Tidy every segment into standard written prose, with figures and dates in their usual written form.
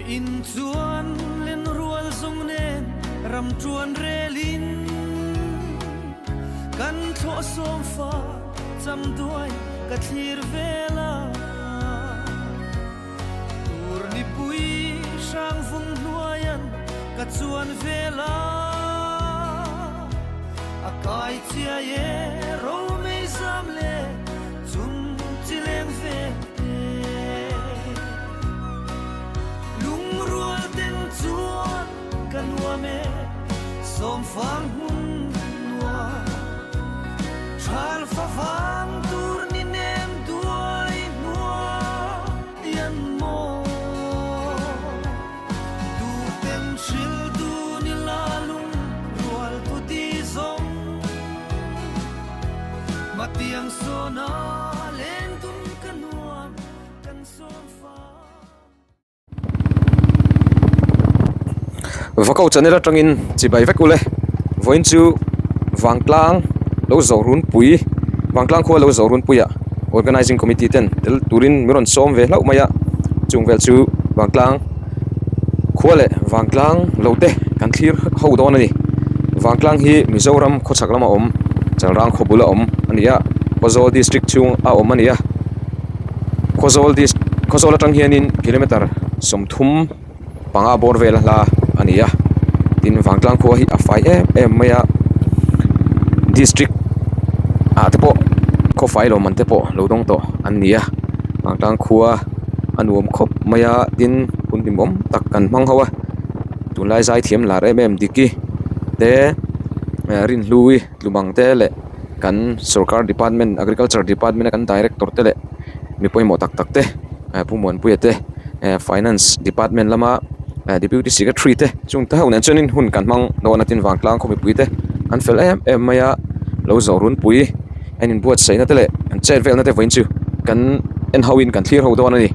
In chuan lenrual zawng nen ram tuan relin kan thlawh sawm fa cham duai ka thlir vel a. Tur nipui hrang vung hnuaian ka chuan vel a. A kai chiai e romei zam le chung chi leng vel te. Lungrual ten chuan ka nuam e sawmfang hmun nuam. Thal favang tur ni nem duai hnuai an maw. Tuten hril tu ni la lungrual tu ti zawng. Matiang sawna len dun ka nuam kan sawm fang. Vakau channel atangin chibai vek ule vawiin chu vangtlang lo zawh runpui vangtlang khua lo zawh runpuiah organizing committee ten tel turin min rawn sawm ve hlauh mai a chung vel chu vangtlang khua leh vangtlang lo te kan thlir ho dawn a ni vangtlang hi Mizoram khawchhak lama awm Chalrang khaw bula awm a ni a Khawzawl district chhung a awm a ni a. Khawzawl dist Khawzawl atang hianin kilometer 30 bawr vel a hla a ni a tin vangtlang khua hi a fai em em mai a district ah te pawh khaw fai lawm man te pawh lo dawng tawh an ni a vangtlang khua a nuam khawp mai a tin hun hlimawm tak kan hmang ho a tunlai zai thiam lar em em Diki te Rinhlui Tlumang te leh. Kan sorkar department agriculture department a kan director te leh mi pawimawh tak tak te eh Pu Muanpuia te eh finance department lama eh deputy secretary te chung te ho nen chuanin hun kan hmang dawn a tin vangtlang khaw mipui te an fel em em mai a lo zawh runpui an inbuatsaihna te leh an chet velna te vawiin chu kan en ho in kan thlir ho dawn a ni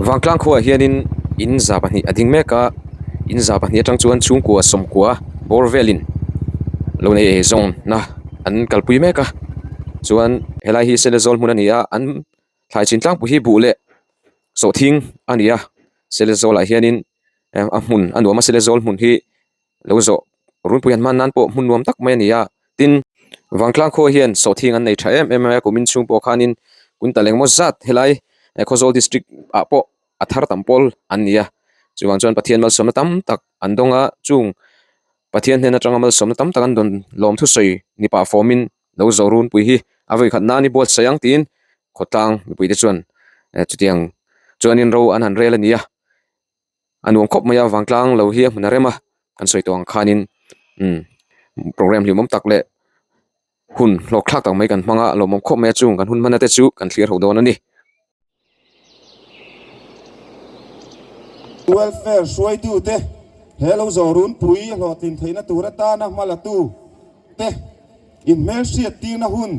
vangtlang khuaah hianin in za pahnih a ding mek a. In za pahnih atang chuan chhungkua sawmkua bawr velin lo nei ei zawnna an kalpui mek a chuan helai hi sele zawl hmun a ni a an thlai chin tlangpui hi buh leh sawhthing a ni a sele zawlah hianin a hmun a nuam a sele zawl hmun hi lo zawh runpui an hman nan pawh hmun nuam tak mai a ni a tin vangtlang khua hian sawhthing an nei tha em em mai a kumin chhung pawh khanin kuntal engemaw zat helai Khawzawl district ah pawh. a thar tam pawl an ni a chuvang chuan Pathian malsawmna tam tak an dawng a chung Pathian hnen atanga malsawmna tam tak an dawn lawm thusawi ni pah fawmin lo zawh runpui hi a vawikhat nan i buatsaih ang tiin khawtlang mipui te chuan chutiang chuanin ro an han rel a ni a a nuam khawp mai a vangtlang lo hi a hmun a rem a kan sawi tawh ang khanin umm programme hlimawm tak leh hun hlawk thlak tak mai kan hmang a lawmawm khawp mai a chung kan hun hman na te chu kan thlir ho dawn a ni. Welfare hruaitute he lo zawh runpui hlawhtlin theihna tur atana hma latu te inhmelhriat tirna hun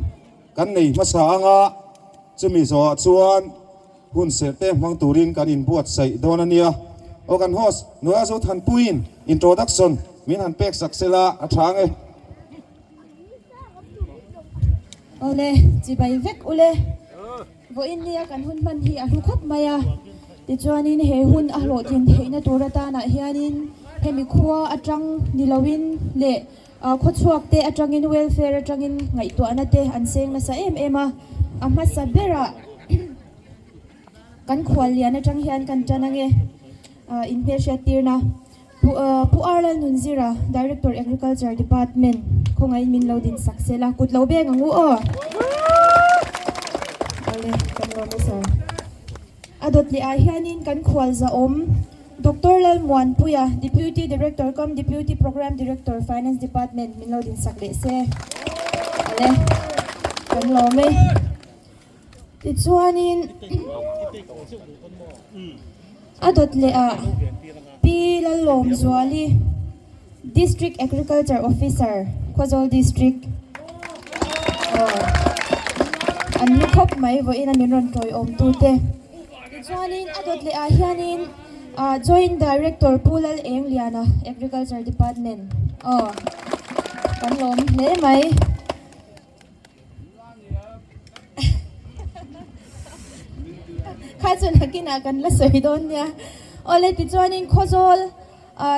kan nei hmasa anga chumi zawhah chuan hun serh te hmang turin kan inbuatsaih dawn a nia. Aw kan host Nula Zothanpuiin introduction min han pek sak sela a tha ang e. Awle, chibai vek ule. Vawiin nia kan hun hman hi a hlu khawp mai a. Tichuanin he hun a hlawhtlin theihna tur atanah hianin hemi khua atang ni loin leh khawchhuak te atangin welfare atangin ngaihtuahna te an seng nasa em em a. A hmasa berah kan khuallian atang hian kan tan ange inhmelhriat tirna. Pu R Lalnunzira, Director Agriculture Department, khawngaihin min lo din sak sela, kut lo beng ang u aw. Awle, kan lawm e sir. A dawt leh ah hianin kan khual zahawm Doctor Lalmuanpuia, Deputy Director cum Deputy Programme Director, Finance Department min lo din sak leh se. Awle, kan lawm e. Tichuanin a dawt leh ah Pi Lalawmzuali, District Agriculture Officer, Khawzawl District an lu khawp mai vawiin a min rawn tawiawm tu te. Tichuanin a dawt leh ah hianin Joint Director Pu Lal Engliana, Agriculture Department aw kan lawm hle mai. Kha chu nakinah kan la sawi dawn nia. Awle tichuanin Khawzawl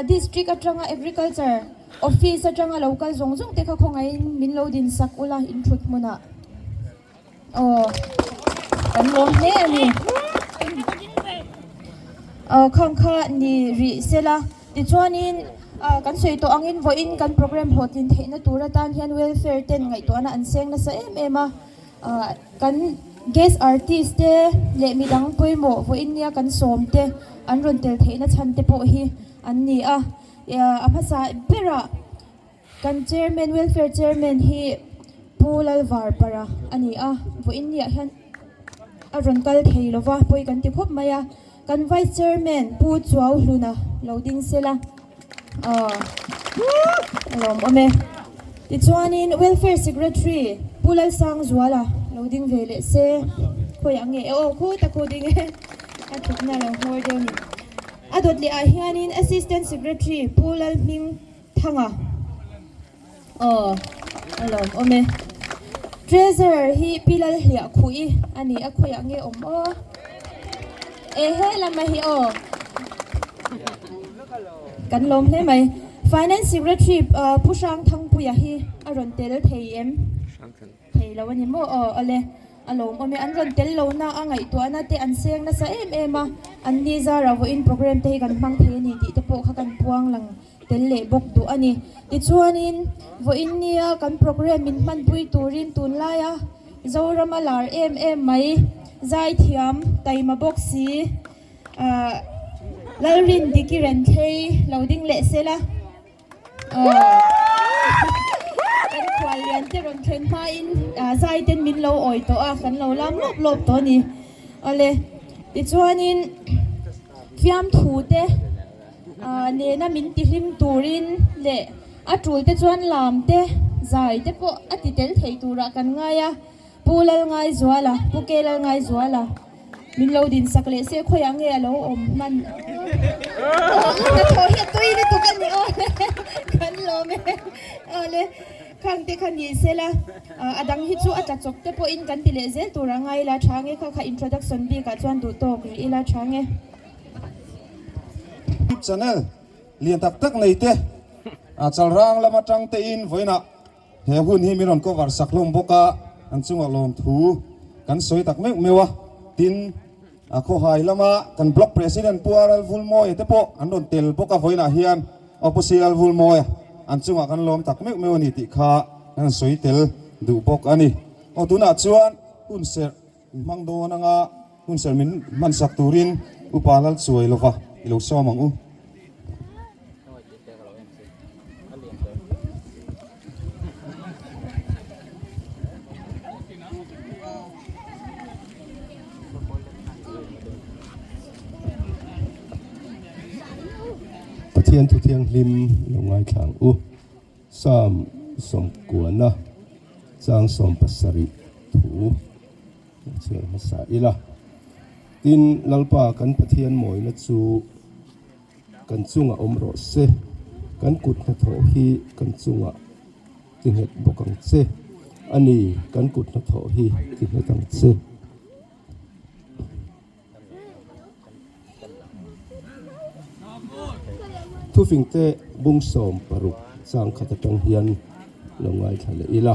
District atanga Agriculture Office atanga lo kal zawng zawng te kha khawngaihin min lo din sak ula in thut hmunah. Aw kan lawm hle a ni. Aw khang kha ni rih sela tichuanin kan sawi tawh angin vawiin kan program hlawhtlin theihna tur atan hian welfare ten ngaihtuahna an seng nasa em em a. Kan guest artist te leh midang pawimawh vawiin nia kan sawm te an rawn tel theihna chhan te pawh hi an ni a. A hmasa berah Kan Chairman, Welfare Chairman hi Pu Lalvarpara a ni a, vawiin niah hian a rawn kal thei lo va, pawi kan ti khawp mai a. Kan Vice Chairman Pu Chuau Hluna lo ding sela, aw a lawmawm e. Tichuanin Welfare Secretary Pu Lalsangzuala lo ding ve leh se, khawiah nge e aw khut a khu ding e, a thutna lo nghawr deuh a ni. A dawt leh ah hianin Assistant Secretary Pu Lalhming Thanga aw a lawm awm e. Treasurer hi Pi Lalhliah Khuih a ni a khawiah nge awm aw? E he lama hi aw kan lawm hle mai. Finance Secretary Pu Hrangthangpuia hi a rawn tel thei em? Thei lo a ni maw aw awle a lawm awm e. An rawn tel lo na a ngaihtuahna te an seng nasa em em a, an ni zara vawiin program te hi kan hmang thei a ni tih te pawh kha kan puang lang tel leh bawk duh a ni. Tichuanin, vawiin nia kan program min hmanpui turin tunlaia Zorama lar em em mai, zaithiam, taima bawk si, ahh Lalrin Diki Renthei lo ding leh sela. Kan khual lian te rawn thlen hmain zai ten min lo awi tawh a, kan lo lam lawp lawp tawh a ni. Awle, tichuanin fiamthu te nena min tihlim turin leh a tul te chuan lam te, zai te pawh a ti tel thei turah kan ngai a. Pu Lalngaizuala, Pu Ke Lalngaizuala min lo din sak leh se khawiah nge a lo awm hman aw hnathawh hi a tui lutuk a ni aw le kan lawm e aw le khang te kha ni se la a dang hi chu a tla chawp te pawhin kan ti leh zel tur a ngai ila tha nge kha kha introduction bik ah chuan duh tawk rih ila tha nge. Youtube channel lian tak tak nei te a chalrang lam atang te in vawiinah He hun hi min rawn cover sak hlawm bawk a, an chungah lawmthu kan sawi tak meuh meuh a. Tin, a khawhai lama kan Block President Pu RL Vulmawia te pawh an rawn tel bawk a, vawiinah hian Opposite RL Vulmawia an chungah kan lawm tak meuh meuh a ni tih kha kan sawi tel duh bawk a ni. Aw tunah chuan hun serh in hmang dawn anga hun serh min hman sak turin Upa Lalchuai lova i lo sawm ang u. Pathian thu thianghlim lo ngaithla ang u. Psalm sawmkuana chang 70 thu lo chhiar hmasa ila. Tin, Lalpa kan Pathian mawina chu Kan chungah awm rawh se, kan kut hnathawh hi kan chungah ti nghet bawk ang che. A ni, kan kut hnathawh hi ti nghet ang che. Thufingte bung 60 chang khat atang hian lo ngaithla leh ila.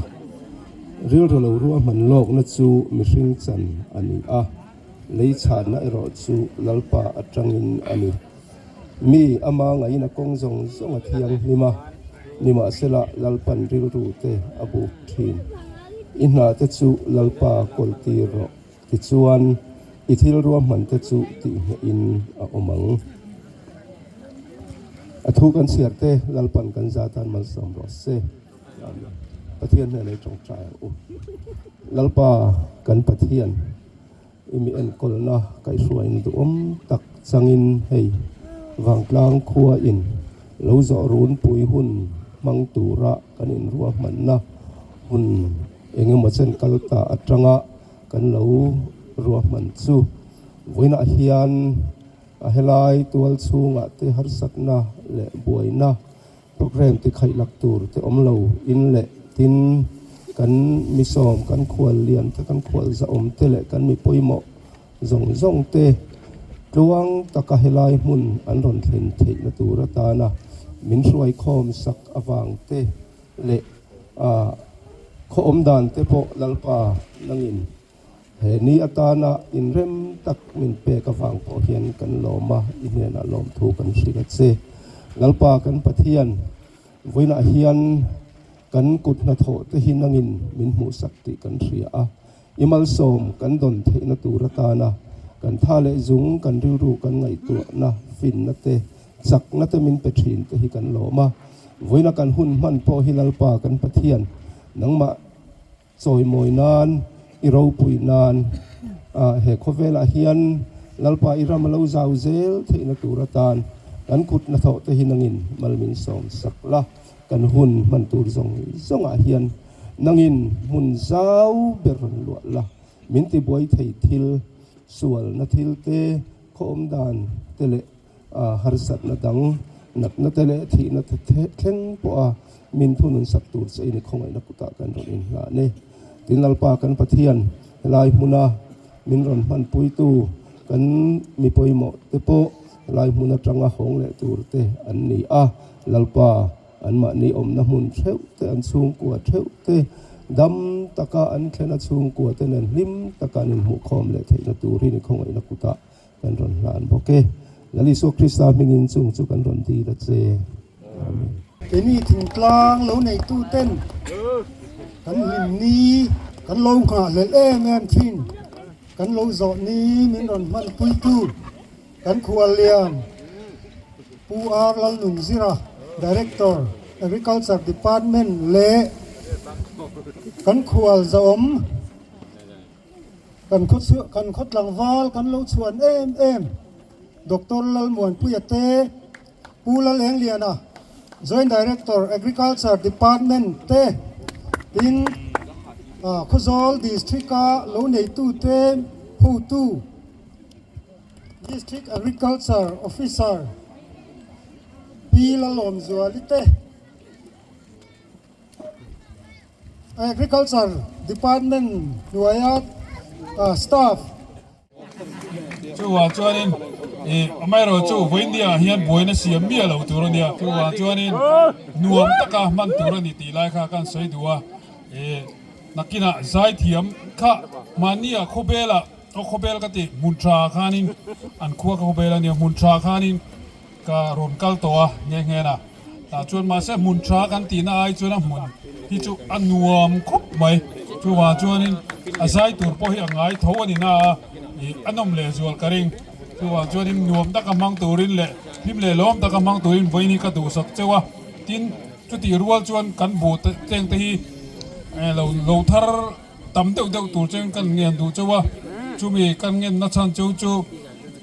Rilru lo ruahman lawkna chu mihring chan a ni a. Lei chhanna erawh chu Lalpa atangin a ni. Mi ama ngaihna kawng zawng zawng a thianghlim a, nimahsela Lalpan rilru te a buk thin. I hna te chu Lalpa kawltir rawh, tichuan i thil ruahman te chu tihnghehin a awm ang. A thu kan chhiar te Lalpan kan za tan malsawm rawh se. Amen. Pathian hnenah i tawngtai ang u. Lalpa kan Pathian, i mi enkawlna kaihhruain duhawm tak changin hei Vangtlang khua in lo zawh runpui hun hmang tura kan inruahmanna hun engemaw chen kal ta atanga kan lo ruahman chu vawiinah hian a helai tual chhungah te harsatna leh buaina Programme ti khaih lak tur te awm lo in leh tin kan mi sawm, kan khual lian te, kan khual zahawm te leh kan mi pawimawh zawng zawng te. Tluang taka helai hmun an rawn thlen theihna tur atana min hruaikhawm sak avang te leh khaw awm dan te pawh Lalpa nangin he ni atana inrem tak min pek avang pawh hian kan lawm a, i hnenah lawmthu kan hrilh a che. Lalpa kan Pathian, vawiinah hian kan kut hnathawh te hi nangin min hmuhsak tih kan hria a, I malsawm kan dawn theihna tur atana kan tha leh zung, kan rilru kan ngaihtuahna, finna te, chakna te min pe thin te hi kan lawm a. Vawiina kan hun hman pawh hi Lalpa kan Pathian, nangmah chawimawi nan, i ropui nan, he khawvelah hian Lalpa i ram a lo zau zel theihna tur atan kan kut hnathawh te hi nangin mal min sawm sak la, kan hun hman tur zawng zawngah hian Nangin hmun zau ber rawn luah la, min tibuai thei thil, sualna thil te, khawm dan te leh harsatna dang, natna te leh thihna te thleng pawha min thunun sak tur che in i khawngaihna kutah kan rawn inhlan e. Tin Lalpa kan Pathian, helai hmuna min rawn hmanpuitu kan mi pawimawh te pawh helai hmun atanga hawng leh tur te an ni a, Lalpa, Anmahni awmna hmun theuh te, an chhungkua theuh te, dam taka an thlena chhungkua te nen hlim taka an inhmuhkhawm leh theihna turin i khawngaihna kutah kan rawn hlan bawk e. Lal Isua Krista hmingin chung chu kan rawn dil a che. Amen. Keini thingtlang lo neitu ten kan hlim ni kan lo nghahhlelh em em thin, kan lo zawh ni min rawn hmanpuitu Kan khuallian Pu R Lalnunzira, Director, Agriculture Department leh kan khual zahawm kan kan khaw tlangval kan lo chhuan em em Doctor Lalmuanpuia te, Pu Lalengliana, Joint Director, Agriculture Department te, tin Khawzawl District-a lo neitute hotu, District Agriculture Officer Pi Lalawmzuali te, Agriculture Department hnuaia staff. Chuvang chuanin ih amaherawhchu vawiindia ah hian buaina siam miah lo tur a nia. Chuvang chuanin nuam taka hman tur a ni tih lai kha kan sawi duh a. Ih nakinah zaithiam kha mahnia khawbelah Aw khawbel ka ti, hmun tha khanin an khua ka khawbel a nia, hmun tha khanin ka rawn kal tawh a nghe nghe a, tah chuan mahse hmun tha kan tihna ai chuan a hmun hi chu a nuam khawp mai, chuvang chuanin a zai tur pawh hi a ngai tho a ni na a, ih a nawm leh zual ka ring, chuvang chuanin nuam taka hmang turin leh hlim leh lawm taka hmang turin vawiin hi ka duhsak cheu a, tin chutih rual chuan kan buh tleng te hi lo lo thar. Tam deuh deuh tur chuan kan ngen duh chauh a, chumi kan ngenna chhan chu chu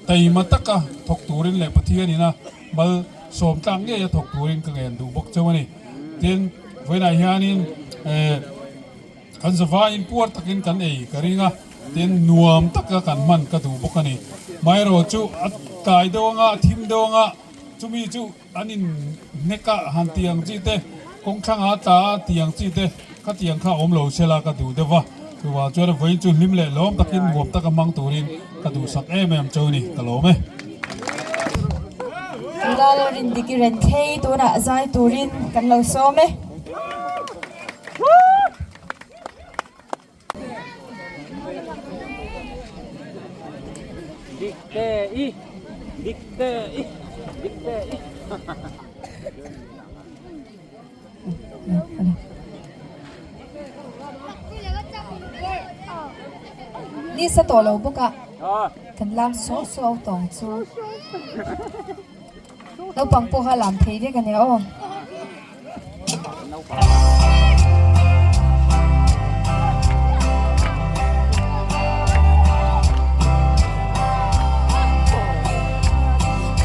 taima taka thawk turin leh Pathianin a mal sawm tlak ngei a thawk turin ka ngen duh bawk chauh a ni. Tin, vawiinah hianin eh kan zavaiin puar takin kan ei ka ring a, tin nuam taka kan hman ka duh bawk a ni. Maherawh chu a tlai deuh anga, a thim deuh anga, chumi chu An in hnek a han tih ang chi te, kawng thlanga tla a tih ang chi te kha tiang kha awm lo sela ka duh deuh va. Chuvang chuan vawiin chu hlim leh lawm takin nuam taka hmang turin ka duhsak em em cheu ni, ka lawm e. Lal Rindiki Renthei tunah zai turin kan lo sawm e. Nisa tawh lo bawk a kan lam suau suau tawng chu naupang pawh a lam thei vek a nia aw.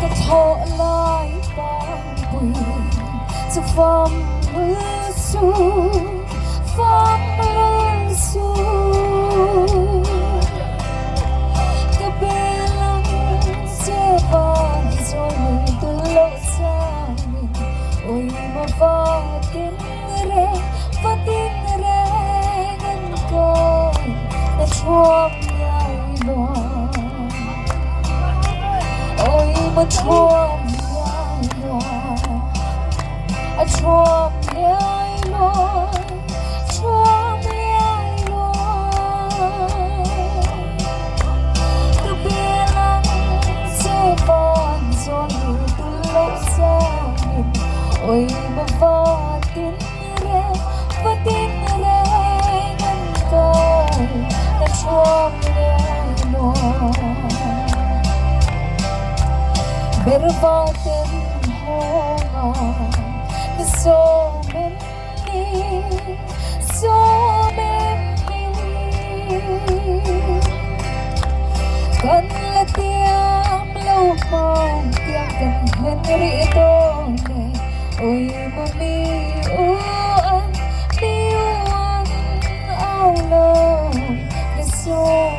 Ka thawh lai pangpui chu fam su fam su Ka belang che van zawi dul lo changin. mo thuam liai luai a thuam liai luai thuam liai luai Ka bilang che van zawn lu tul lo changin oi ma vatin reng vatin reng an kai ka thuam liai luai Bervaten hawnga mi sawm em ni sawm em ni Kan la tiam lo hmang tiang kan hlen rih dawn e Ôi maw mi u an mi u an au lo mi sawm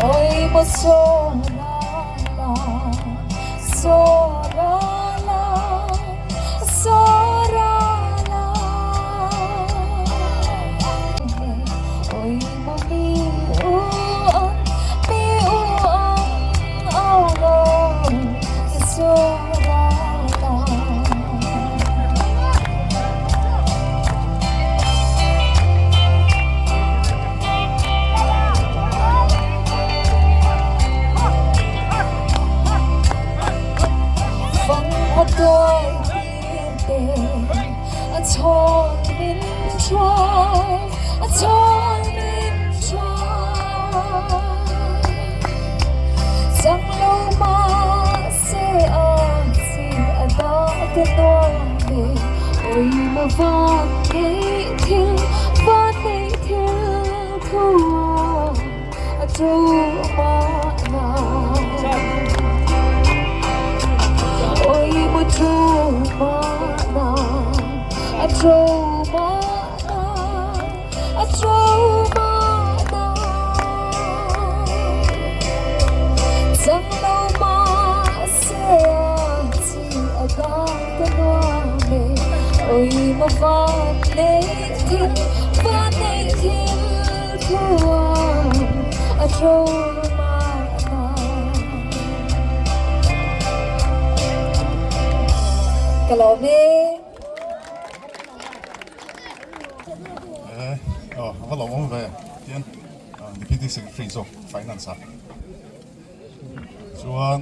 Ôi maw sawrala sawrala sawrala Ôi maw mi u an mi u an au lo mi sawrala. Fang a tuai tir te a chhawn min thuai a chhawn min thuai Chang lo mahse a chi a dah te nuam ve Oi maw van neih thil van neih thil thu a thu mahna Oi maw thu mahna a thu mahna a thu mahna Chang lo mahse a chi a dah ka nuam e Oi maw van neih thil van neih thil thu a thu mahna. Ka lawm e. Eh, oh, a va lawmawm ve tian Deputy Secretary zawk Finance ah chuan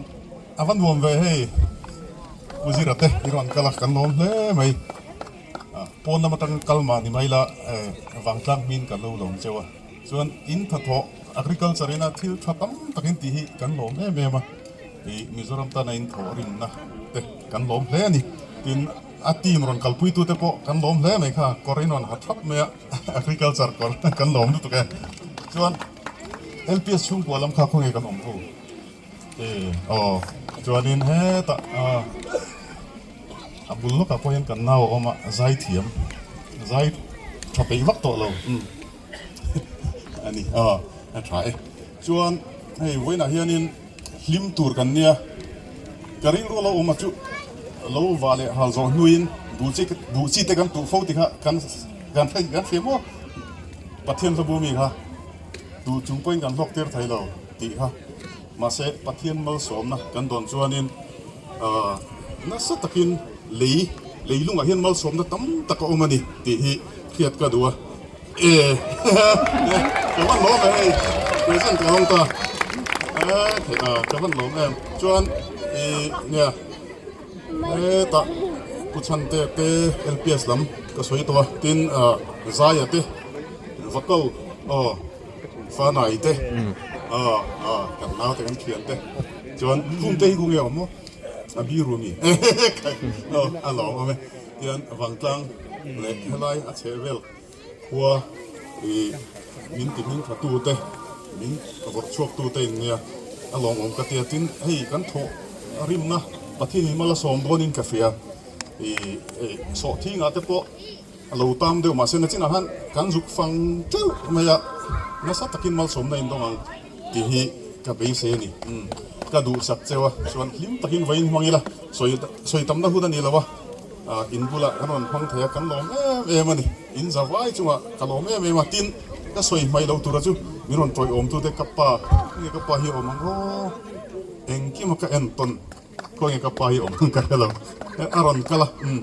a va nuam ve hei Pu Zira te i rawn kal a kan lawm hle mai pawn lam atang kal mah ni mai la vangtlang hmin kan lo lawm cheu a chuan in thathawh agriculture ina thil tha tam takin tih hi kan lawm em em a ih Mizoram tana in thawh rimna te kan lawm hle a ni tin a team rawn kalpui tu te pawh kan lawm hle mai kha kawr in rawn ha thap mai a agriculture kawr kan lawm lutuk e chuan LPS chhungkua lam kha khawnge kan awm ho e aw chuanin hetah a bul lawkah pawh hian kan nau a awm a zai thiam zai tha peih vak tawh lo a ni aw a tha e chuan hei vawiinah hianin hlim tur kan nia ka rilru lo awm a chu lo va leh hal zawh hnuin duh chi duh chi te kan tuh fo ti kha kan kan kan hria maw Pathian hla bu mi kha duh chung pawhin kan hlawk tir thei lo tih kha mahse Pathian malsawmna kan dawn chuanin ahh nasa takin lei lei lungah hian malsawmna tam tak a awm a ni tih hi hriat ka duh a e ka van lawm e hei present ka lawng ta e ka van lawm em chuan ih nia. Hetah Pu Chhante te LPS lam ka sawi tawh a, tin Zaia te Vakau aw Fanai te aw aw kan nau te kan thian te chuan khum te hi khawnge a awm maw a biru ami aw a lawm awm e tian Vangtlang leh helai a chheh vel Khua ih min ti hming tha tute min vawrh chhuak tute in nia a lawmawm ka tia tin hei kan thawh rimna Pathian in mal a sawm dawnin ka hria ih sawhthingah te pawh a lo tam deuh mahse nachinah khan kan zuk fang teuh mai a nasa takin malsawmna in dawng ang tih hi ka beisei a ni ka duhsak cheu a chuan hlim takin vawiin hmang ila sawi sawi tamna hun a ni lo a. In bulah kan rawn hmang thei a, kan lawm em em a ni. In za vai chungah ka lawm em em a, tin ka sawi hmai lo tura chu min rawn tawiawm tute ka pa Khawnge ka pa hi a awm ang aw? Engkim a ka en tawn khawnge ka pa hi a awm ang ka hre lo. A rawn kal a, umm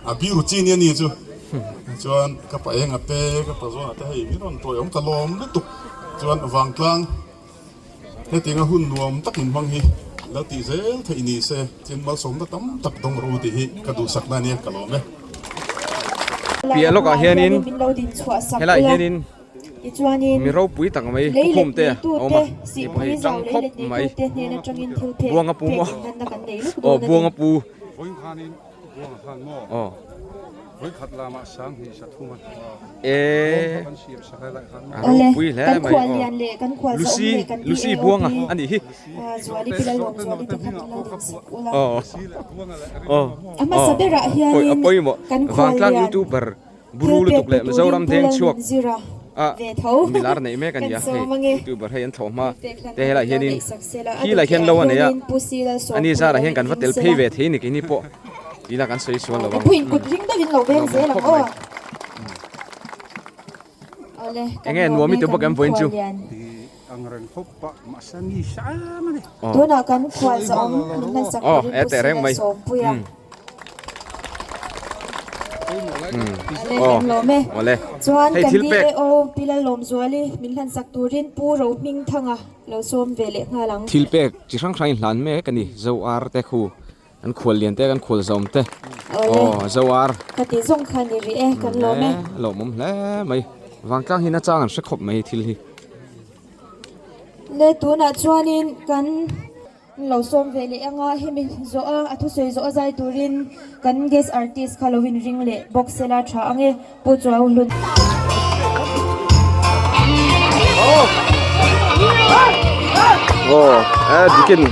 a biru chi nia ni chu. Chuan ka pa enga te, ka pa zawnah te hei min rawn tawi awm ka lawm lutuk. Chuan vangtlang hetianga hun nuam tak inhmang hi lo tih zel theih ni se, tin malsawmna tam tak dawng rawh u tih hi ka duhsakna ania ka lawm e. Piah lawkah hianin helaiah hianin mi ropui tak mai pu khum te a awm a, hei pawh hei tang khawp mai buanga pu maw aw buanga pu aw e a ropui hle mai aw Lucy Lucy buanga a nih hi aw aw aw a pawimawh vangtlang youtuber Buru lutuk leh Mizoram deng chhuak a milar neih mek a ni a, hei youtuber hei an thlawh hma te helaiah hianin khi lai khian lo a nei a, ani zarah hian kan va tel phei ve thei ni keini pawh tih lah kan sawi sual lo ang lawmawm khawp mai. Enge nuam i ti bawk em vawiin chu? Aw e teh reng mai. Aw awle Chuan hei kan thil pek. DAO Pi Lalawmzuali min hlan sak turin Pu Rohmingthanga lo sawm ve leh nghal ang. Thil pek chi hrang hrang in hlan mek a ni Zoar te khu kan khual lian te kan khual zawm te aw Zoar. Ka ti zawng kha ni rih e kan lawm e. Lawmawm hle mai vangtlang hi nachang an hre khawp mai thil hi. Le tunah chuanin kan. Lo sawm ve leh anga hemi zawh a a thusawi zawh a zai turin kan guest artist kha lo inring leh bawk sela tha ang e Pu Chuau Hlun. Aw e dikin.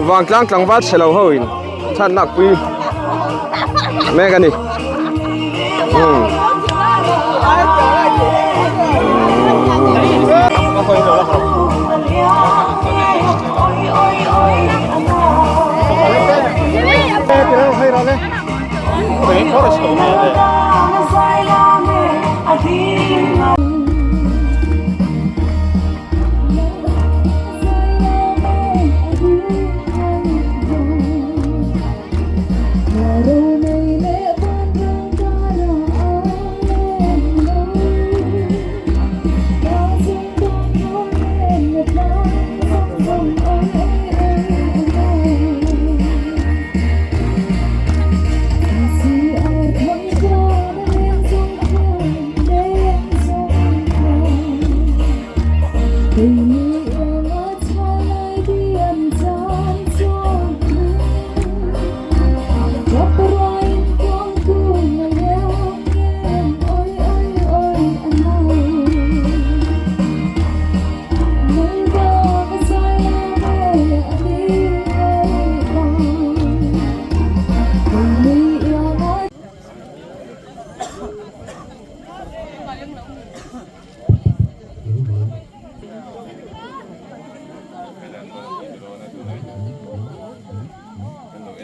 Vangtlang tlangval chhe lo ho in chhan nak pui mek a ni.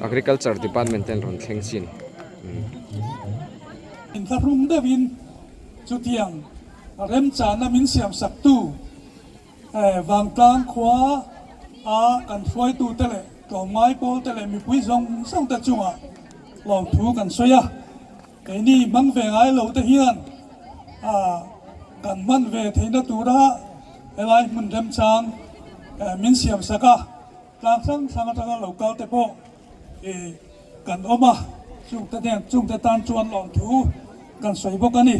Agriculture department ten rawn thleng chin. Inthlahrung deuhin chutiang remchana min siamsaktu Vangtlang khua a kan hruaitute leh tlawmngai pawlte leh mipui zawng zawngte chungah lawmthu kan sawi a. Keini hmang ve ngai lo te hian kan hman ve theihna tura helai hmun remchang min siamsak a, tlang hrang hrang atanga lo kal te pawh kan awm a, chungte nen chungte tan chuan lawmthu kan sawi bawk a ni.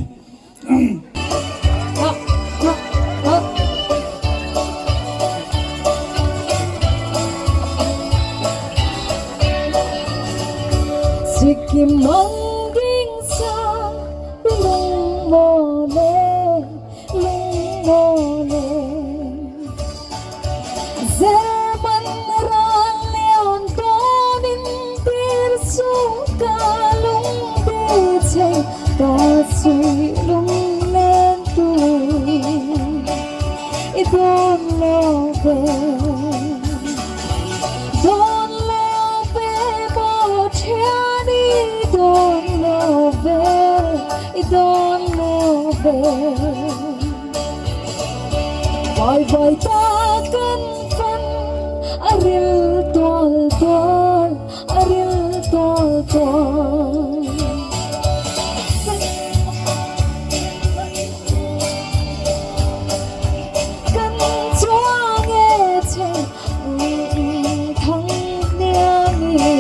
Chikim ang ding sa lungmawle, lungmawle. Zeman ral lian dawnin tir chu ka lungte chei ka suih lunglen tu i dawn lo ve. Dawn lo ve maw thian i dawn lo ve, i dawn lo ve. Vai vai ta kan fan a ril tual tual, a ril tual tual. Kan chuang e che thang hniang i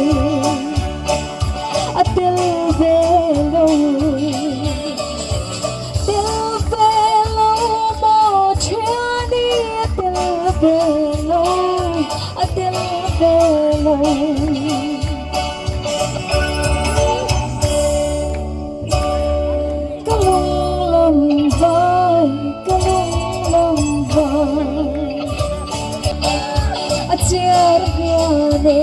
a tel ve lo Tel ve lo maw thian i a tel ve lo a tel ve lo. Ka lung lam vai, ka lung lam vai, a chiar hian e,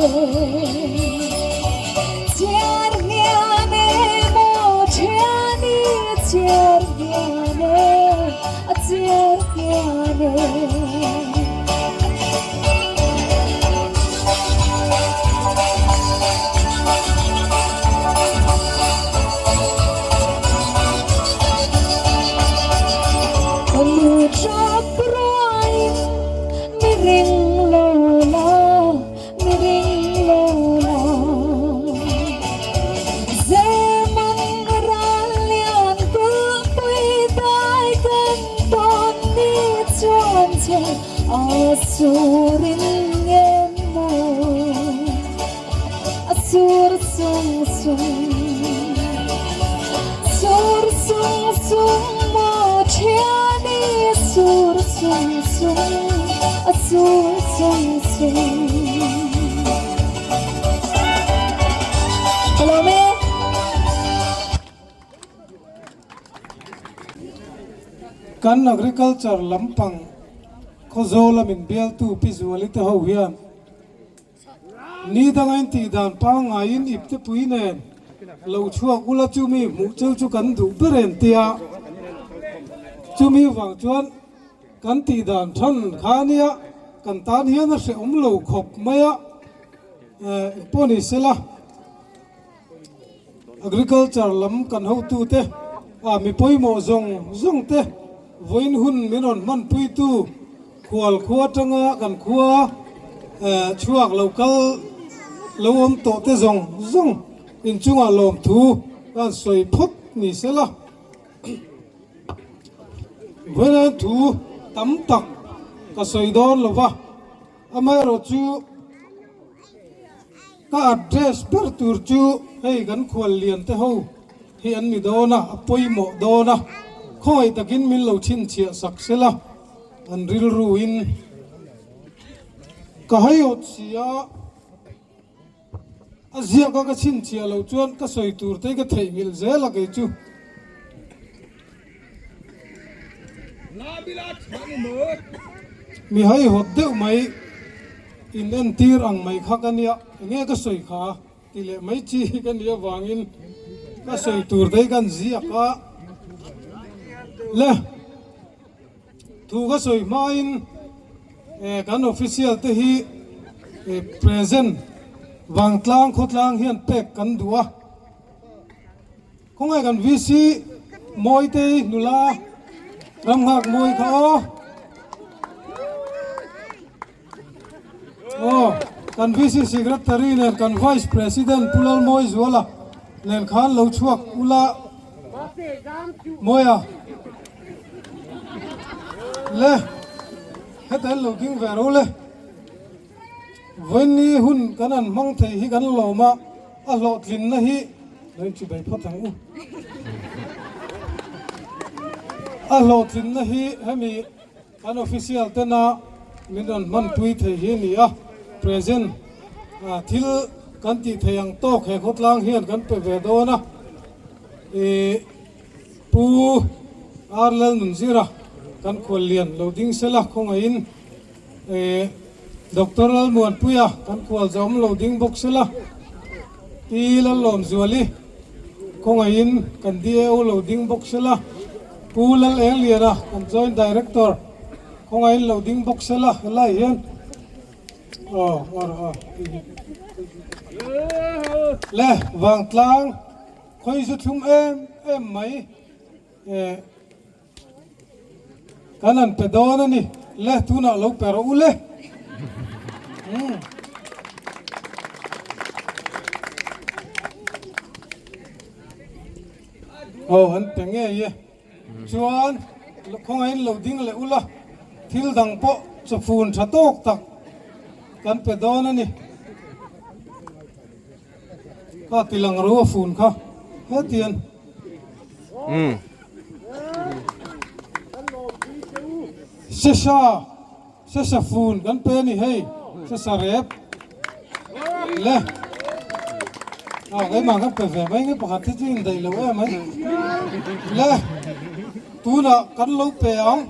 chiar hian e maw thian i, a chiar hian e, a chiar hian e. Ka nu tap ruaiin mi ring lo la, mi ring lo la. Zeman ral lian kulhpui dai kan tawn ni chuan che a surin ngen maw. A sur sung sung, sur sung sung maw thian i a sur sung sung, a sur sung sung. Ka lawm e. Kan agriculture lampang Khawzawl a min bialtu Pi Zuali te ho hian Ni danga in tih dan pangngaiin iptepui nen lo chhuak ula chumi hmuh cheu chu kan duh ber em tia chumi vang chuan kan tih dan than kha nia kan tan hian a hrehawm lo khawp mai a engpawh ni sela. Agriculture lam kan hotute ah mi pawimawh zawng zawng te vawiin hun min rawn hmanpuitu khual khua atanga kan khua chhuak lo kal lo awm tawh te zawng zawng inchungah lawmthu kan sawi phawt ni sela. Vawiin thu tam tak ka sawi dawn lova amaherawhchu Ka address ber tur chu hei kan khual lian te ho hi an ni dawn a, a pawimawh dawn a, khawngaih takin min lo chhinchhiah sak sela an rilru in ka haiawt si a, a ziak a ka chhinchhiah loh chuan ka sawi tur te hi ka theihnghilh zel a kei chu. Mi haihawt deuh mai in entir ang mai kha ka nia, enge ka sawi kha ti leh mai chi hi ka nih avangin ka sawi tur te hi kan ziak a le. Thu ka sawi hmain kan official te hi present vangtlang khawtlang hian pek kan duh a. Khawngaih kan VC Mawitei nula Ramnghak Mawi kha aw. Aw, kan VC Secretary nen kan Vice President Pu Lalmawi Zuala nen khan lo chhuak ula Mawia le heta in lo ding ve ro le. Vawiinni hun kan han hmang thei hi kan lawm a, a hlawhtlinna hi lo inchi bei phawt ang u. A hlawhtlinna hi hemi kan official tena min rawn hmanpui thei hi a ni a, present thil. Kan tih theih ang tawk he khawtlang hian kan pe ve dawn a, ih Pu R Lalnunzira kan khuallian lo ding sela khawngaihin ih Doctor Lalmuanpuia kan khual zawm lo ding bawk sela, Pi Lallawmzuali khawngaihin kan DAO lo ding bawk sela, Pu Lalengliana kan Joint Director khawngaihin lo ding bawk sela helai hian Aw aw aw le vangtlang khawi zu thlum em em mai eh kan han pe dawn a ni le tunah lo pe rawh u le umm aw an pe ngei e. Chuan khawngaihin lo ding leh ula, thil dang pawh chawfun tha tawk tak kan pe dawn a ni. Kha ti lang ro a fun kha hetian. Sesha. Sesa fun kan pe a ni hei, sesa rep le aw keimah kan pe ve mai nge pakhat hi chu indaih lo em mai le tunah kan lo pe ang.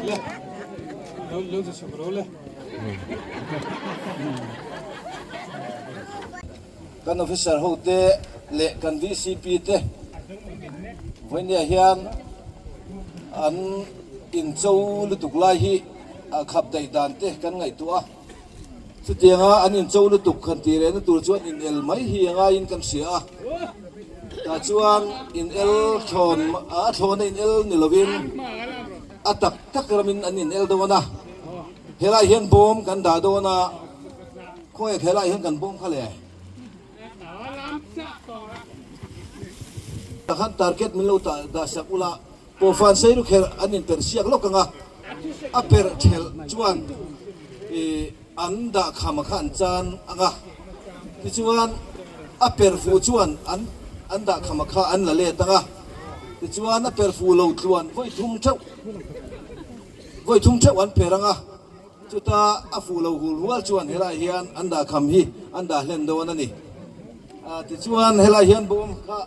Le lo lo ti chhuk ro le. Kan officer hote leh kan VCP te vawinia hian an incho lutuk lai hi a khap daih dan te kan ngaihtuah a, chutianga an incho lutuk han tih rehna tur chuan inel mai hi a ngaiin kan hria a, tah chuan inel thlawn a thlawna inel ni lovin a tak tak ramin an inel dawn a, helai hian bawm kan dah dawn a. Khawi helai hian kan bawm kha le. Tah khan target min lo dah sak ula, pawhfan sei lu kher an in perh siak lawk ang a, a perh thelh chuan ih an dah kham a kha an chan ang a, tichuan a perh fuh chuan an an dah kham a kha an la let ang a, tichuan a perh fuh lo tluan vawi thum theuh vawi thum theuh an perh ang a. Chuta a fuh lo hul hual chuan helai hian an dah kham hi an dah hlen dawn a ni. Tichuan helai hian bawm kha.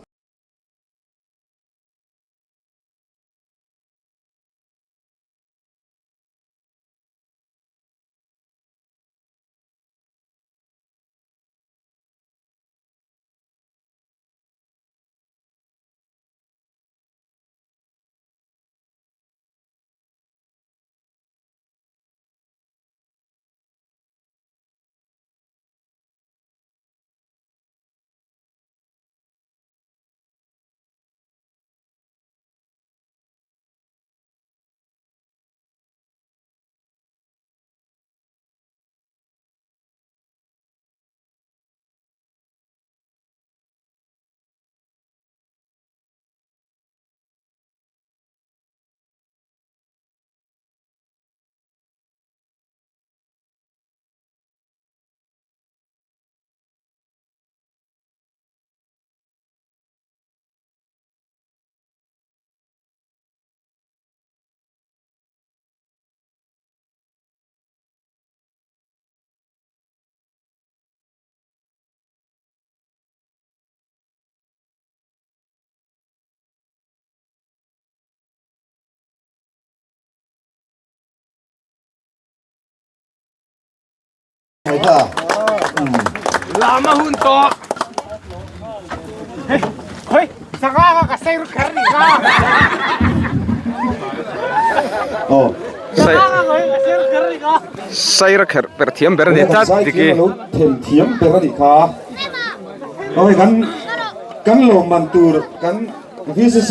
Lama hun tawh. Hei, sanga ka ka sei kher ni ka. Oh. Saira kher per thiam ber ani tlat diki. Them thiam ber ani kha. Oi kan kan lawm man tur kan VCC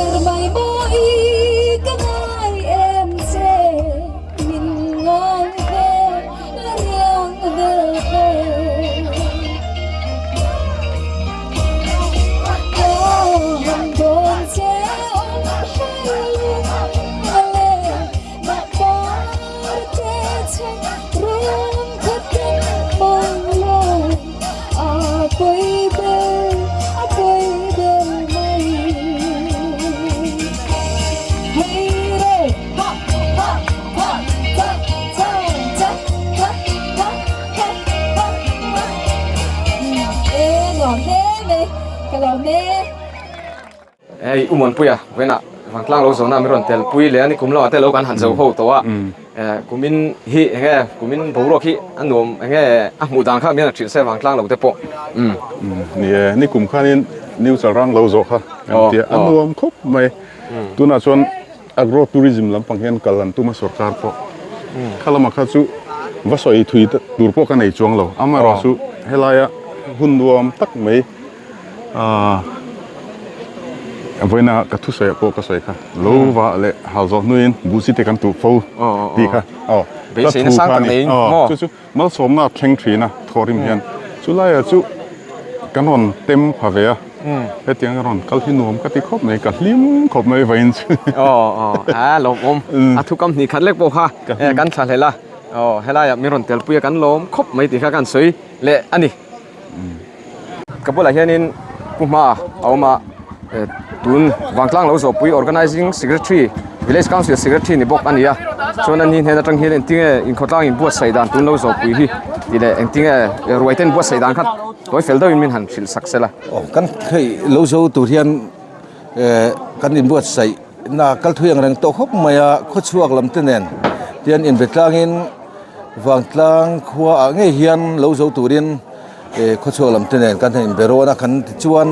ber mai maw i ka ngai em che min ngai ve la riang vel ve. Ka han dawn che awm hlei lung a leng mah par te che rum khat ten mang lo a pawi ber a pawi ber mai. Hei re ha ha ha cha cha cha ha ha ha ha ha E nuam hle mai ka lawm e. Hei U Muanpuia vawiinah Vangtlang lo zawhna min rawn tel pui leh a ni kum lamah te lo kan han zo ho tawh a kumin hi eng nge kumin boruak hi a nuam eng nge a hmuh dan kha mian a hrilh se Vangtlang lo te pawh umm. Ni e ni kum khanin New Chalrang lo zawh kha kan tia a nuam khawp mai tunah chuan Agro tourism lampang hian kal an tum a sorkar pawh kha lamah kha chu va sawi thui tur pawh ka nei chuang lo amaherawh chu helaia hun nuam tak mai Aaa vawiina ka thusawi ah pawh ka sawi kha lo va leh hal zawh hnuin buhchi te kan tuh fo tih kha aw ka thu kha a ni aw chu chu malsawmna a thleng thin a thawhrim hian chu laiah chu kan rawn tem pha ve a hetiang a rawn kal hi nuam ka ti khawp mai ka hlim khawp mai vawiin chu aw aw a lawmawm a thukam hnih khat lek pawh kha kan thlahlel a aw helaiah min rawn telpui a kan lawm khawp mai tih kha kan sawi leh a ni. Ka bulah hianin Pu Hma a awm a, tun Vangtlang lo zawhpui Organising Secretary, Village Council Secretary ni bawk a ni a, chuan ani hnen atang hian engtinge inkhawtlang inbuatsaih dan tun lo zawhpui hi tih leh engtinge ruai ten buatsaih dan kha tawi fel deuhin min han hrilh sak sela. Aw kan hei lo zo tur hian kan inbuatsaih na kal thui ang reng tawh khawp mai a, khawchhuak lam te nen tian inbe tlangin Vangtlang khua ah ngei hian lo zo turin khawchhuak lam te nen kan han inbe rawn a kan tichuan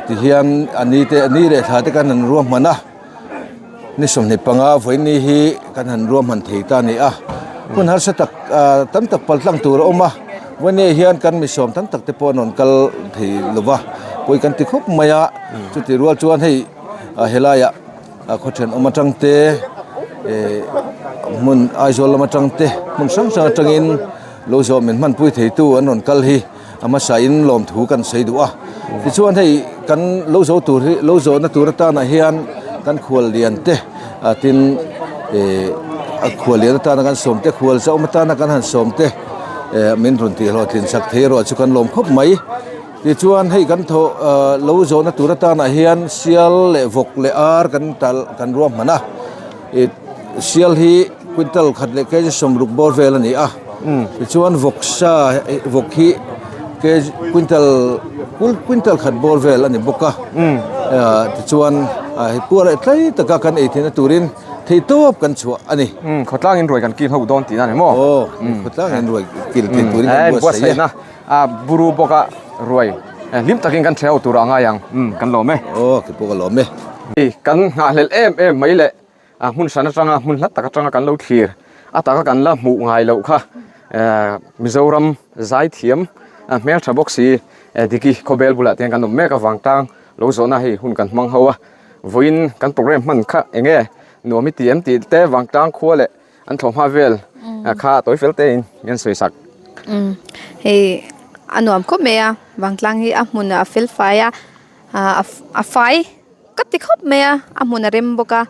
tihian a ni te a ni leh thla te kan han ruahman a ni 25 vawiin hi kan han ruahman thei ta a ni a hun harsa tak tam tak pal tlang tur a awm a vawiin hian kan mi sawm tam tak te pawh an rawn kal thei lo va pawi kan ti khawp mai a chutih rual chuan hei helaiah. A khaw thenawm atang te eh hmun Aizawl lam atang te hmun hrang hrang atangin lo zawh min hmanpui theitu an rawn kal hi a hmasa in lawmthu kan sawi duh a tichuan hei kan lo zo tur hi lo zawhna tur atanah hian kan khual lian te ah tin eh a khual lian atana kan sawm te khual zauh atana kan han sawm te eh min rawn tih hlawhtlin chak thei erawh chu kan lawm khawp mai. Tichuan hei kan thawh ah lo zawhna tur atanah hian sial leh vawk leh ar kan talh kan ruahman a ih sial hi quintal khat leh kg 60 bawr vel a ni a tichuan vawk sa vawk hi kg quintal quintal khat bawr vel a ni bawk a ah tichuan ah hei puar leh tlai taka kan ei theihna turin theihtawp kan chhuah a ni. Khawtlangin ruai kan kil ho dawn tihna a ni maw? Aw khawtlangin ruai kil thei turin kan buatsaih a. A buru bawk a ruai hlim takin kan thehau tur a ngai ang umm kan lawm e. Aw ke pawh ka lawm e. Kan nghahhlelh em em mai leh a hmun hran atanga hmun hlat tak atanga kan lo thlir a taka kan la hmuh ngai loh kha Mizoram zaithiam hmeltha bawk si Diki khawbel bulah te hian kan awm mek avang tang lo zawhna hei hun kan hmang ho a vawiin kan programme hman kha eng nge nuam i ti em tih te vangtlang khua leh An thlawh hma vel kha tawi fel te in an sawi sak. Umm hei a nuam khawp mai a vangtlang hi a hmun a fel fai a ah a fai ka ti khawp mai a a hmun a rem bawk a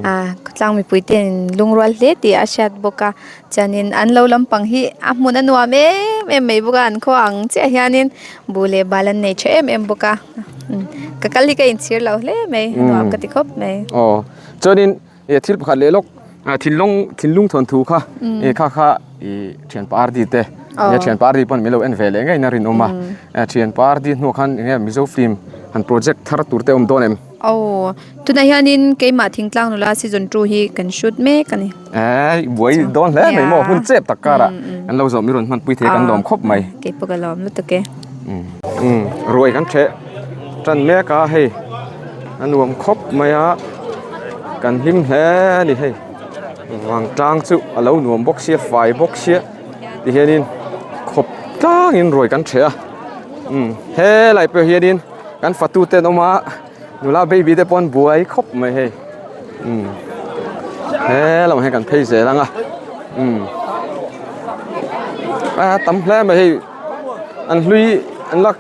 ah khawtlang mipui te in lungrual hle tih a hriat bawk a chuanin an lo lampang hi a hmun a nuam em em mai bawk a an khua ang chiah hianin buh leh bal an nei tha em em bawk a ka kal hi ka inchhir lo hle mai a nuam ka ti khawp mai. Aw chuanin Ih thil pakhat leh lawk thinlung thinlung thawnthu kha ih kha kha ih thianpa RD te nia thianpa RD pawn min lo en ve leh ngei na rinawm a thianpa RD hnuah khan eng nge Mizo film han project thar tur te awm dawn em? Aw tunah hianin keimah thingtlang nula season 2 hi kan shoot mek a ni. Eii buai dawn hle mai maw hun chep tak karah kan lo zawh mi rawn hmanpui thei kan lawm khawp mai. Keipawh ka lawm lutuk e. Umm ruai kan theh tan mek a hei. A nuam khawp mai a kan hlim hle a ni hei vangtlang chu a lo nuam bawk sia fai bawk sia ti hianin khawp tlangin ruai kan ṭheh a umm helai pawh hianin kan fatu te an awm a. Nula baby te pawh an buai khawp mai hei umm he lamah hian kan phei zel ang a umm a tam hle mai hei an hlui an lak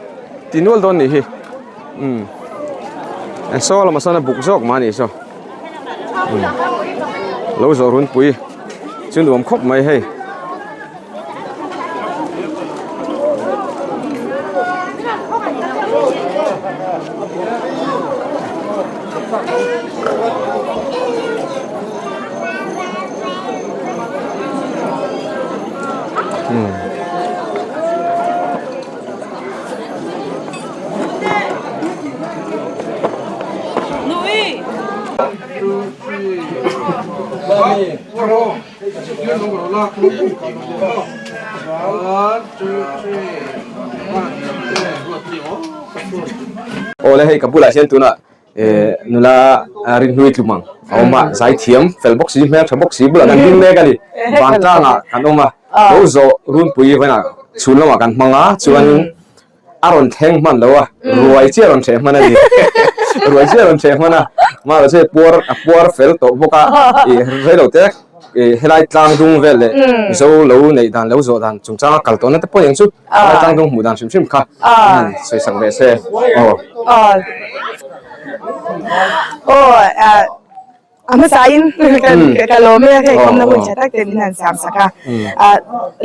ti nual dawn nih hi umm saw lamah sawn a buk zawk mah a nih saw umm lo zawh runpui chu nuam khawp mai hei. Awle hei ka bulah hian tunah eh nula rinhlui tlum ang a awm a zaithiam fel bawk si hmeltha bawk si bulah kan ding mek a ni vangtlangah kan awm a lo zawh runpui vawiinah chhun lamah kan hmang a chuanin A rawn thleng hman lo a, ruai chiah a rawn hreh hman a ni. Ruai chiah a rawn hreh hman a, mahlo chu hei puar a puar fel tawh bawk a, ih rei lo te ih helai tlang dung vel leh Mizo lo neih dan lo zawh dan chungchanga kal tawhna te pawh eng chu helai tlang dung hmuh dan hrim hrim kha an han sawi sak ve se aw. Aw. A hmasain ka lawm e, hei kawmna hun tha tak te min han siam sak a,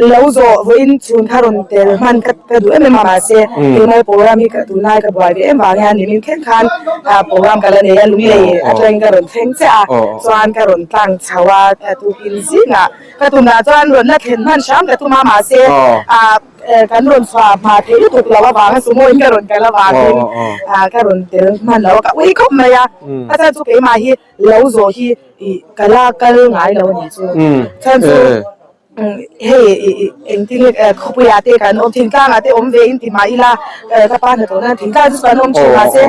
lo zawh vawiin chhun kha rawn tel hman ka duh em em a mahse keimah program hi ka tunlai ka buai ve em vang hian nimin thleng khan program ka la nei a lunglei atangin ka rawn thleng chiah a chuan ka rawn tlang chho a tukin zingah ka tumah chuan rawn la thlen hman hram ka tum a mahse Kan rawn chhuah hma theih lutuk lo avanga sumo in ka rawn kal avangin ka rawn tel hman lo a, ka ui khawp mai a, a chhan chu keimah hi lo zawh hi ka la kal ngai lo a nih chu, chhan chu hei engtin nge khawpuiah te kan awm thingtlangah te awm ve in ti mah ila ka pa hnathawh nan thingtlang chu kan awm thin mahse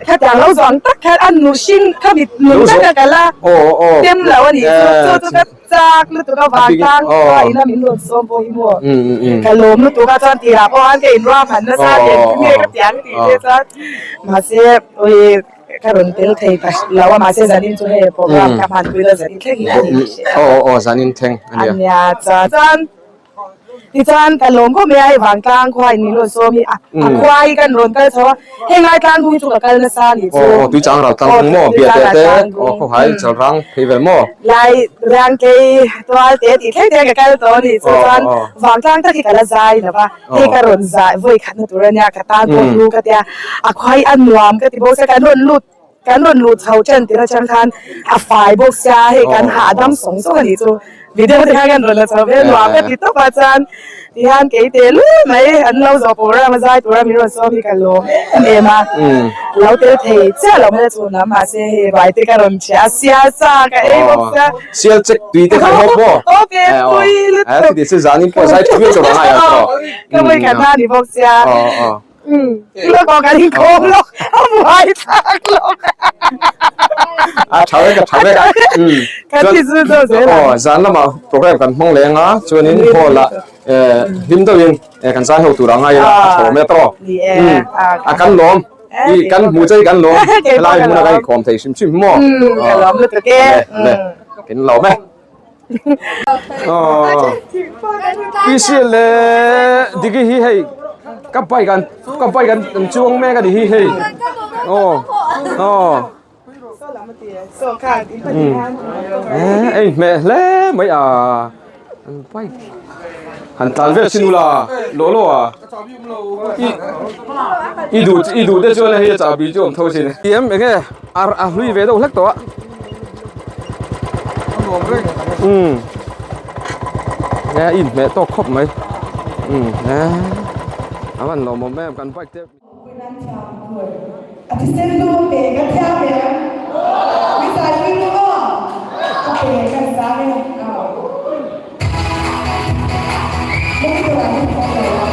khatiang lo zawh ang tak khan a nu hring kha mit nun taka ka la tem lo a nih chu, chu chu ka. Chak lutuk a vantlang khua ina min rawn sawm pawh hi maw ka lawm lutuk a chuan tirah pawh khan ka inruahman nasa a eng tin nge ka tiang tih te chuan mahse awi ka rawn tel thei ta lo a mahse zanin chu hei program ka hmanpui la zanin thleng hi a ni aw aw zanin thleng a nia chuan Tichuan ka lawm khawp mai a, hei vangtlang khua in min rawn sawm hi a, a khua hi kan rawn kal chho a, heng lai tlang dung hi chu ka kal nasa a nih chu. Aw tuichang ral tlang dung maw, bia teh te, aw khawhai chal rang phei vel maw. Lai rang tlei tual te tih thleng te ka kal tawh a nih chu, chuan vangtlang tak hi ka la zai lo va, hei ka rawn zai vawi khatna tur a nia, ka tan pawh hlu ka tia, a khua hi a nuam ka ti bawk sia, kan rawn lut Kan rawn luh chho ṭan tir aṭang khan a fai bawk sia, hei kan hahdam sawng sawng a nih chu. Video te khan kan rawn la chho ve nuam ka ti tawp a chuan tihian kei teh lul mai an lo zawh program a zai tura min rawn sawm hi ka lawm em em a, lo tel thei chiah lo mai a chhun lam mahse hei vai te ka rawn ṭhiah a, sial sa ka ei bawk sia. Sial check tui te kha i hawp maw? Hawp e, tui lutuk. Chuti chu zanin pawh zai ṭha viau tur a ngai ang tawh. Ka vawi khat na a ni bawk sia. Lawk kan inkhawm lawk a buai thlak lawk a tha vek a tha vek kan ti zu zo zel aw zan lamah program kan hmang leng a chuanin hall ah hlim deuhin kan zai ho tur a ngai a a thaw mai a tawh a kan lawm i kan hmu che kan lawm helai hmuna kan inkhawm thei hrim hrim maw ka lawm lutuk e kan lawm e PC leh Diki hi hei ka bike an ka bike an an chuang mek a ni hi hei aw aw ei hmeh hle mai a an bike han tlan vel chin ula law law a i i duh i duh te chuan hei a chahbi chu awm tho sin em enge a a hlui ve deuh hlek tawh a umm e a inhmeh tawk khawp mai umm e a van lawmawm em kan bike te. A thisen lu a pe ka thiam em? Mi zaipui lu maw? A pe ka zang e. Monitor ah hian phawk lo a.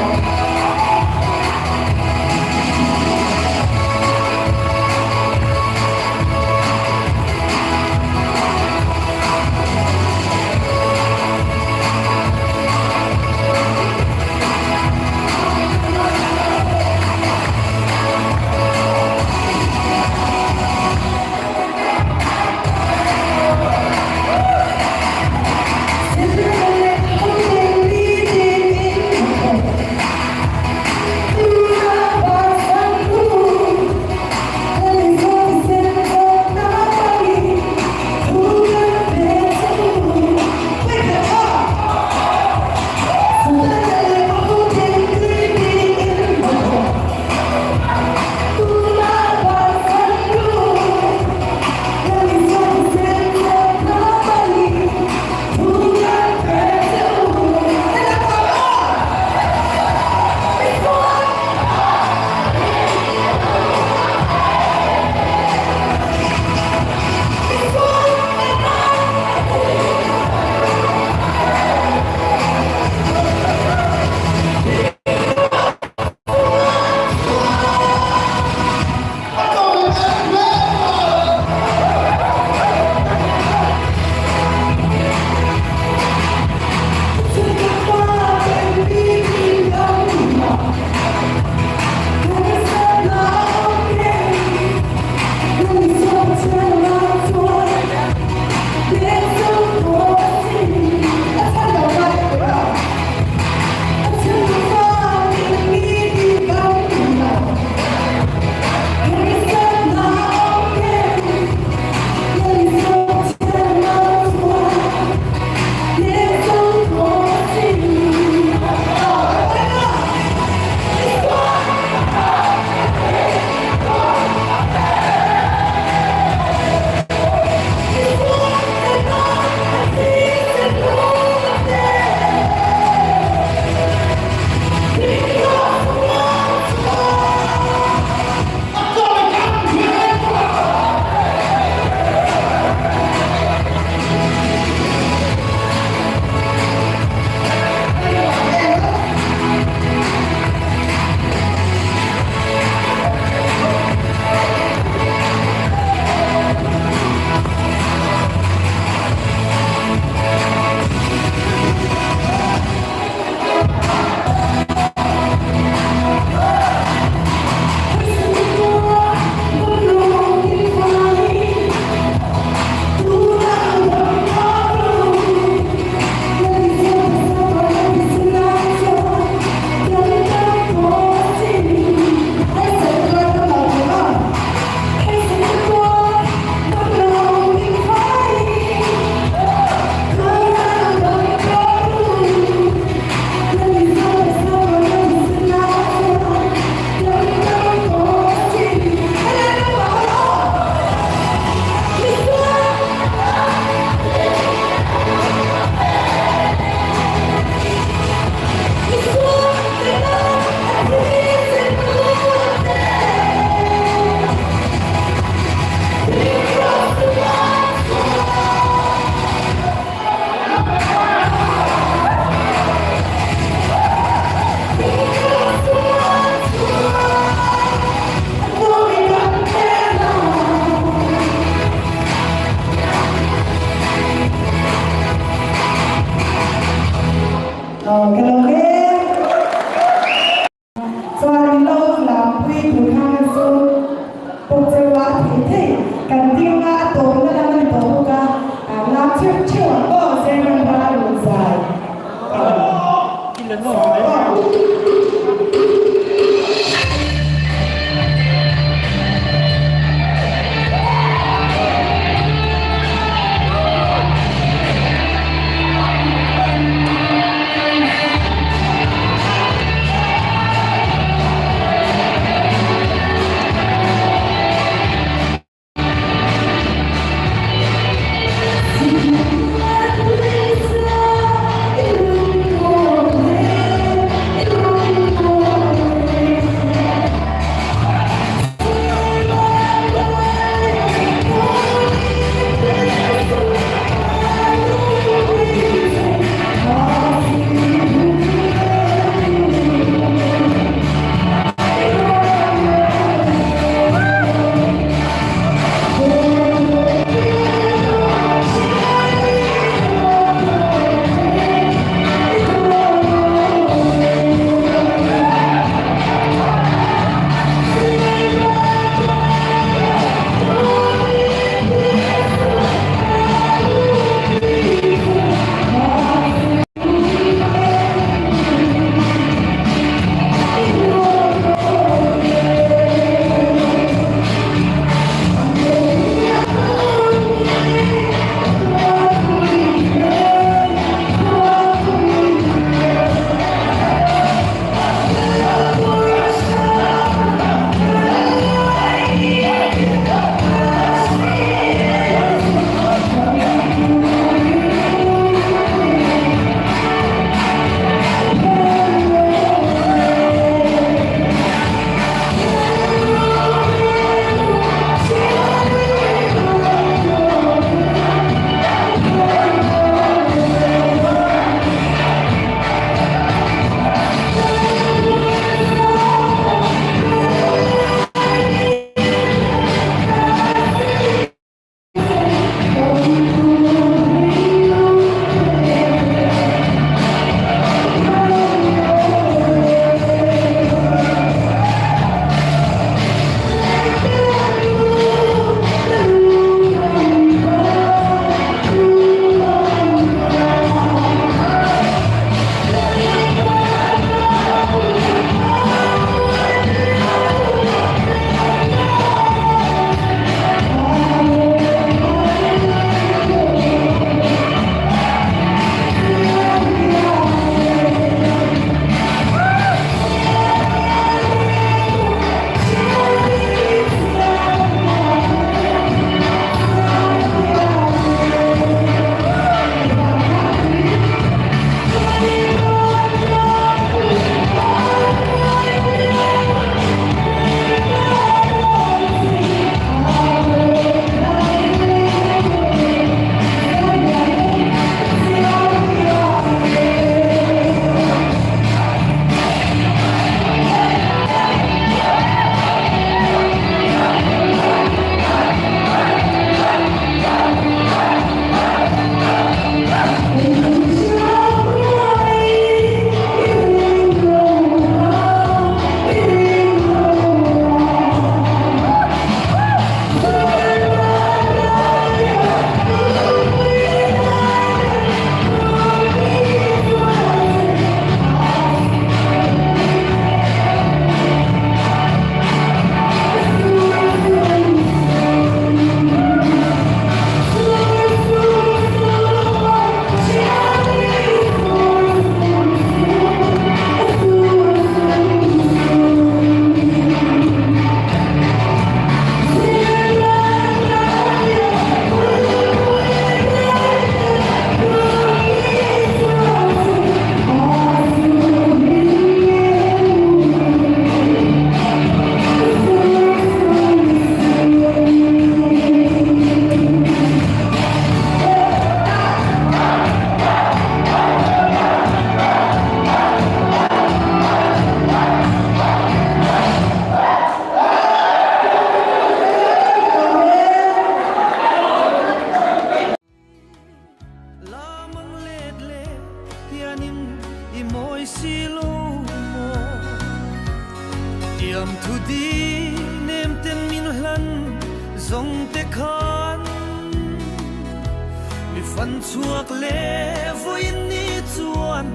Fan chhuak leh vawiin ni chuan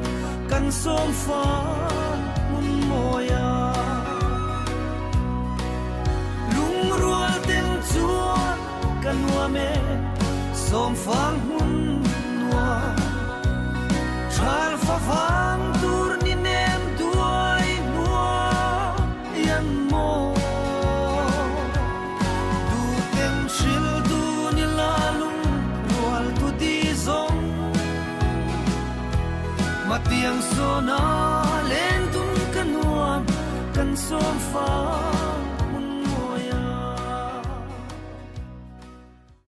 kan sawm fang hmun mawi a. Lungrual ten chuan ka nuam e, sawm fang hmun nuam. Thal fa vang tur ni nem duai hnuai an maw. Tuten hril dun ila lungrual tu di zawng. Matiang sawna len dun ka nuam kan sawm fang.